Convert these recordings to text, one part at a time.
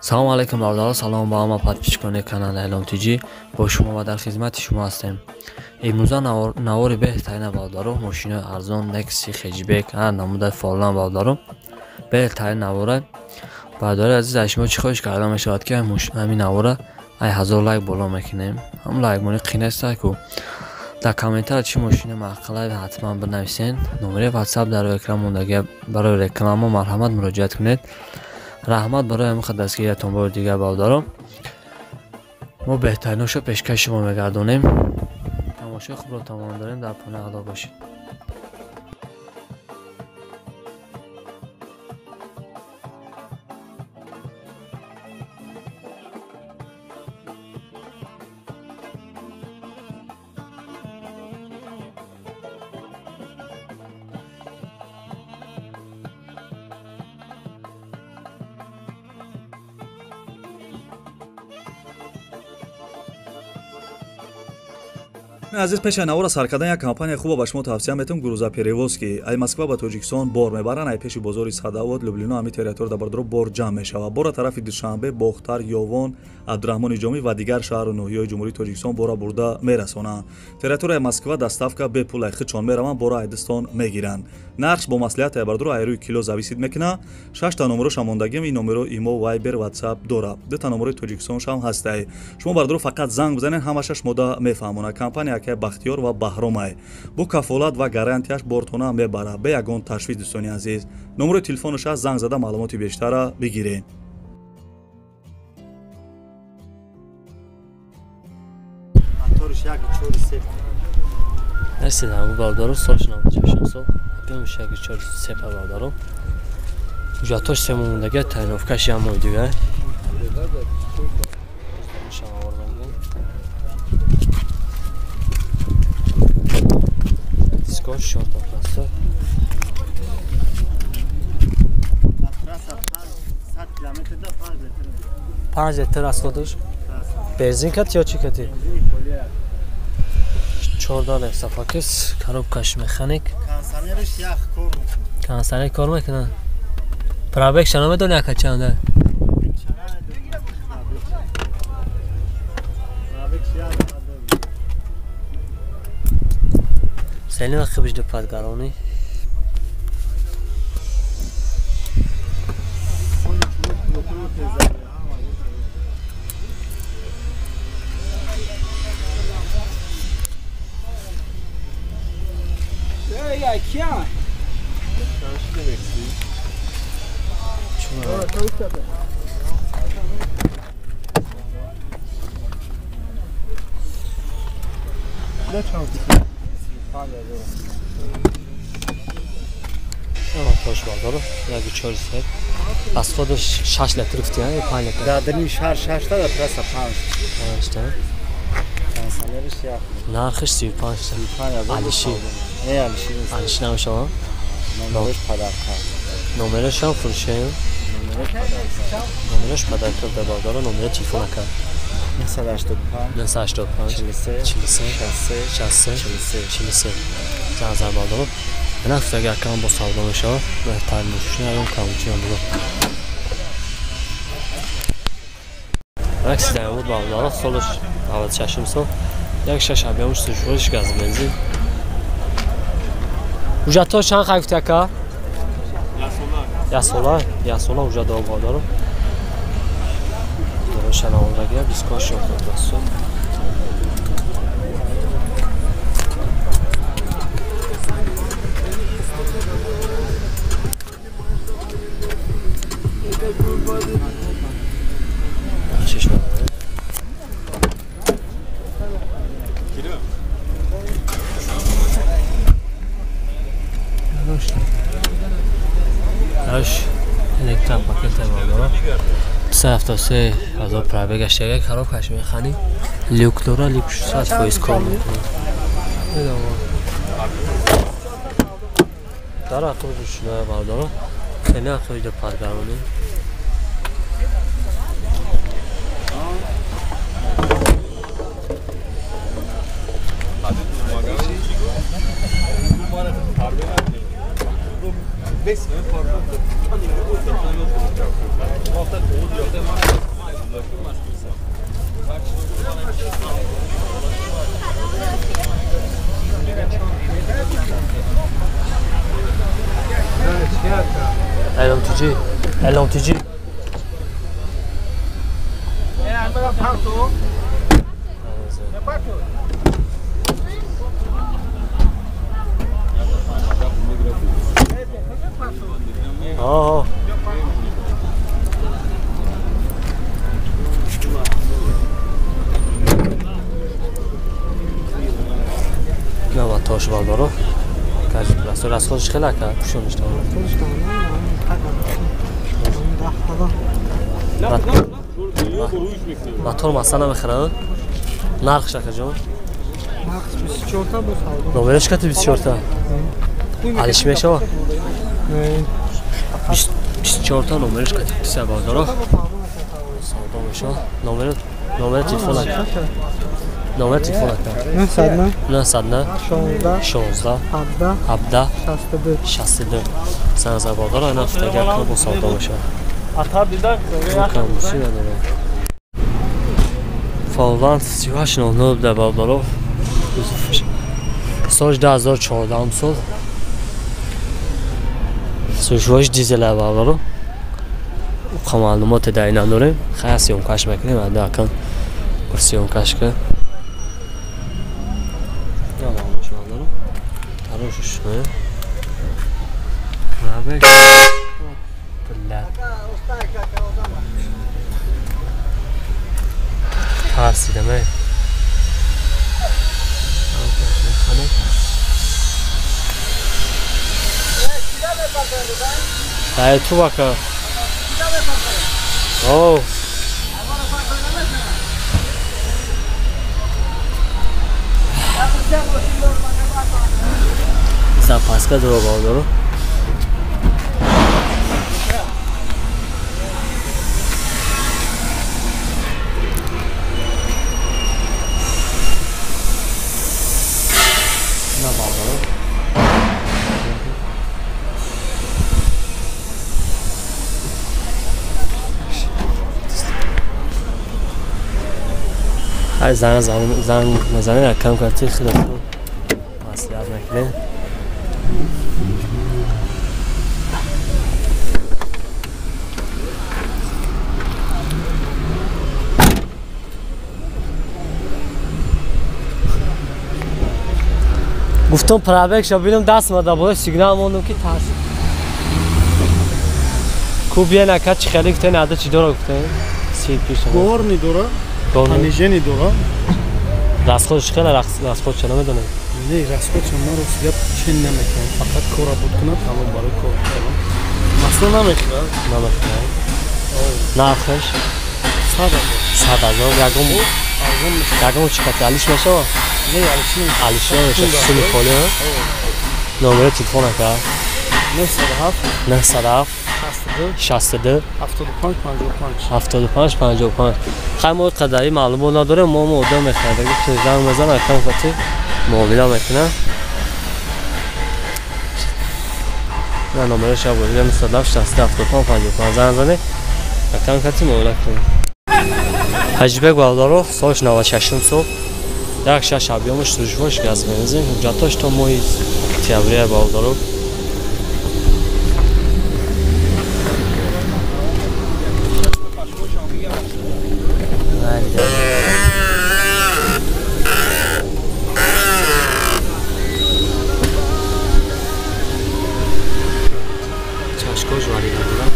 Салом алейкум бародарон, салом ба ҳама подписчикони канали Айлом ТЖ. Бо шумо ва дар хизмати шумо ҳастем. Имрӯза навори беҳтарина бародарон, мошинои арзон, Nexi, хэтчбек, ҳар намудаи фоллан бародарон. Беҳтарин навора. Бародари азиз, аз шумо чӣ хоҳиш карда мешавад ки ҳамин навора ай 1000 лайк боло мекунем. Ҳам лайкмонӣ қинеста ку. Дар комментария чӣ мошина маъқулай ҳатман бинависен. Номери WhatsApp дар экран мондагӣ барои реклама марҳамат муроҷиат кунед. Раҳмат барои ҳамин дастгириятон бори дигар бародарон. Мо беҳтариношо пешкаши шумо мегардонем. Тамошои хубро тамом дорем. Дар паноҳи Аллоҳ бошед. Азиз, пеш навора сар кардан як компания хуба ба шумо тавсия метавам, грузоперевозки. Ай Москва ба Тоҷикистон бор мебаранд, ай пеши бозори Садовод, Люблино, ҳами территория дар бардоро бор ҷамъ мешавад. Бора тарафи Душанбе, Бохтар, Ёвон, Абдураҳмони Ҷомӣ ва дигар шаҳру ноҳияҳои Ҷумҳурии Тоҷикистон бора бурда мерасонанд. Территорияи Москва доставка бепул, ай худшон мераванд, бора айдистон мегиранд. Нархш бо маслиҳат ай бардоро ай рӯи кило зависит мекунад. 6 номероша мондагим, ин номеро имо, Вайбер, WhatsApp дорад. 2 номерои Тоҷикистоншам ҳастай. Шумо бардоро фақат занг бизанед, ҳамаша шумода мефаҳмонад. Компания Бахтиёр ва Баҳромай бо кафолат ва гарантияш бортона мебарад, бе ягон ташвиш. Дӯстони азиз, номерои телефонаш аст, занг зада маълумоти бештара бигиред. Нарасидам бародаро, солш 96 сол, 1.43 бародаро. Ҳуҷҷатош се мондага, тайиновкаш як моҳи дигар. Скош шорта просто. Панҷ литр расходиш. Бензин кати ё чӣ кати? 14 лексапакис, коробкаш механик. Кондиционерش ях кор мекунад. Кондиционер кор мекунад. Пробег шана медони ака чанда? Сели вақти бижду падгаронӣ. Тош бардоро, 1.43. Аз худаш 6 литр гуфти, 5 литр. Дар дарини шаҳр 6 та, дар трасса 5. 5 та. Кондиционерش ях. Нархиш 35 та. Алиши. Не, Алиши нест. Алиши намешава? Номераш падарка. Номераш ҳам фурӯшем. Номераш падарка да бардоро, номери телефон ака. 985 985 43 43 63 63 43 43. Занг зад бардоро. Нафт агар кам бо савдо мешавад, беҳтар мошина ягон камчи ям буд. Ракси даямуд бародаро, солаш 96 сол, 1.6 объемш сушуриш газ бензин. Ҳуҷҷатҳо чанд хай гуфти ака? Ясола, ясола ҳуҷҷат дор бародаро. Дороша наводагия, дискош ёфтад. Электропакет бародаро. 273 ҳазор пробег гаштага, коробкаш механи. Люк дора, люк 100% кор мекунад. Дар ақиб шуна бародаро. Хеле ақиб падгаронӣ. 5 sene parkta. ТЖ. Элом ТЖ. О. На тош балдаро. Кажи расо расходш хела ка пушониш та. Мотор масала мехарад. Нарх шака ҷон? Нарх 24 та бо савдо. Номераш кати 24 та. Алиш мешава? Не. 24 та номераш кати 50 балдаро. Савдо мешава. Номер телефон ака. Номер телефон ака. 909 909 16 16 17 17 62 62. Сан балдаро ина фтагар бо савдо мешава. Ата дида камуси надорад. Фолланд 3809 да балдаров. Соли 2014 сол. Сушвош дизел балдаров. Уқа маълумот дар ина дорем. Хая съёмкаш мекунем, ада акан съёмкаш ка. Я маълумот надорам. Тарошш не. Рабек. Бля. Тарсидам, эй. Дай ту бака. О. Запаска дро балдору. Ай занг занг мезанем, кам карти худатон маслиҳат мекунем. Гуфтам пробег ша бинам даст мада боло сигнал мондам ки тарс. Ку бия нака чи хеле гуфтен ада чи дора гуфтен? Си пиш. Горни дора. Понижение дора. Расходш хеле расход ча намедонем. Не, расход ча ма рост гап чен намекунам. Фақат кора буд кунам, тамом барои кор кунам. Масла намехӯрад. Намехӯрад. Нархаш 100 000. 100 000 ягон ягон чи кати алиш мешава? Не, алиш не. Алиш намешава. Суми холи. Номери телефон ака? 907 907 62 62 75 55 75 55. Хай мо қадари маълумот надорем, мо одам мехардаги занг мезанам, акам кати муомила мекунам. На номераш бо 907 62 75 55 занг зане, акам кати муомила кунем. Ҳаҷибек Балдаров, соли 96 сол, як шаш объёмаш сужвош газ бензин, ҳуҷҷатош то моҳи октябрия Балдаров. Чашкош варида буда.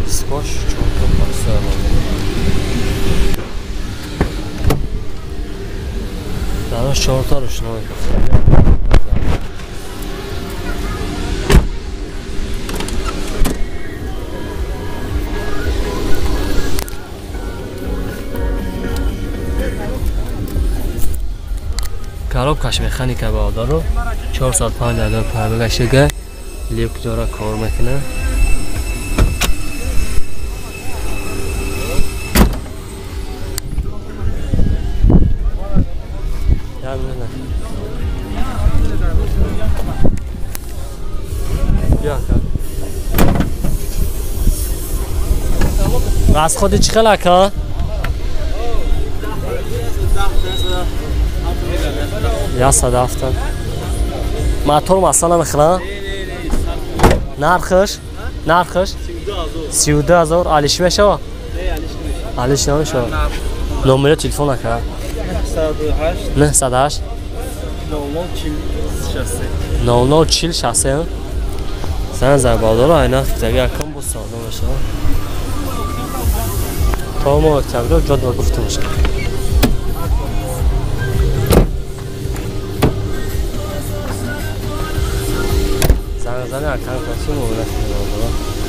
Скош чорто пасо. Дарош чорта рушной. Коробкаш механика бародаро 405 ҳазор пробегашига люк дора кор мекунад. Расходи чӣ хел ака? 170. Мотор масала мехӯра? Нархш? Нархш? 32000 алиш мешава? Алиш намешава. Номери телефон ака? 908 00 40 63. Зан зарбадора айна фитаги акам бо савдо мешава. То моҳ октябр ҷо гуфта мешава. Занг зани акам каси муомила кунед.